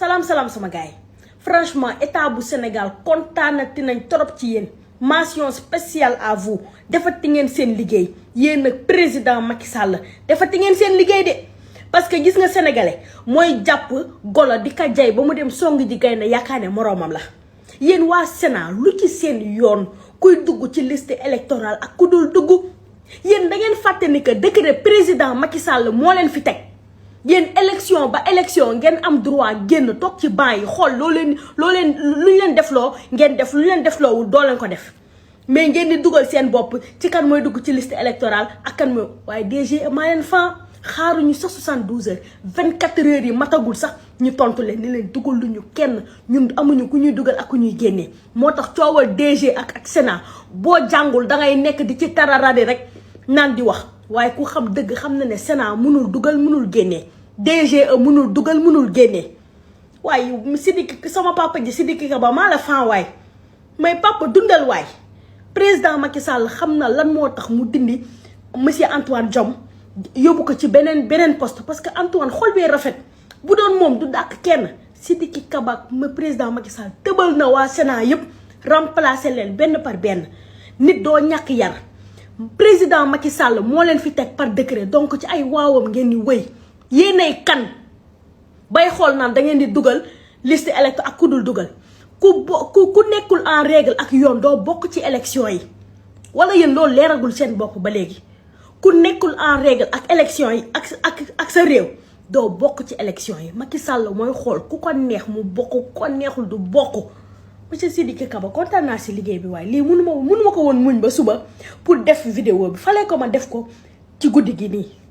Salam sama gars. Franchement état bu Sénégal kontaanati nañ trop ci yéen. Mention spéciale à vous. defati ngeen seen liggéey yéen ak président Macky Sall defati ngeen seen liggéey de parce que gis nga sénégalais mooy jàpp golo di ka jay ba mu dem song ji gaynde yaakaar ne moroomam la. yéen waa Sénat lu ci seen yoon kuy dugg ci liste électorale ak ku dul dugg yéen da ngeen fàtte ni que décret président Macky Sall moo leen fi teg. yéen élection ba élection ngeen am droit génn toog ci banc yi xool loo leen lu ñu leen defloo ngeen def lu ñu leen defloowul doo leen ko def mais ngeen di dugal seen bopp ci kan mooy dugg ci liste électorale ak kan mooy waaye DG maa leen fan xaaruñu sax 72 heures 24 heures yi matagul sax ñu tontu leen ni leen dugal lu ñu kenn ñun amuñu ku ñuy dugal ak ku ñuy génnee moo tax coowal DG ak Sénat boo jàngul dangay nekk di ci tararadi rek naan di wax. waaye ku xam dëgg xam na ne Sénat mënul dugal mënul génnee DGE mënul dugal mënul génnee waaye Sidiki sama papa ji Sidiki Kaba maa la fan waay may papa dundal waay président Macky Sall xam na lan moo tax mu dindi monsieur Antoine Diome yóbbu ko ci beneen poste parce que Antoine xol bee rafet bu doon moom du dàq kenn Sidiki Kaba ma président Macky Sall tëbal na waa Sénat yëpp remplacer leen benn par benn nit doo ñàkk yar. président Macky Sall moo leen fi teg par décret donc ci ay waawam ngeen di wëy yéenay kan bay xool naan da ngeen di dugal liste électorale ak ku dul dugal ku nekkul en règle ak yoon doo bokk ci élection yi wala yéen loolu leeragul seen bopp ba léegi ku nekkul en règle ak élection yi ak sa réew doo bokk ci élection yi Macky Sall mooy xool ku ko neex mu bokk ku ko neexul du bokk. monsieur Sidiki Kaba kontaan naa si liggéey bi waaye lii mënuma ko woon muñ ba suba pour def vidéo bi fallait ko ma def ko ci guddi gi nii.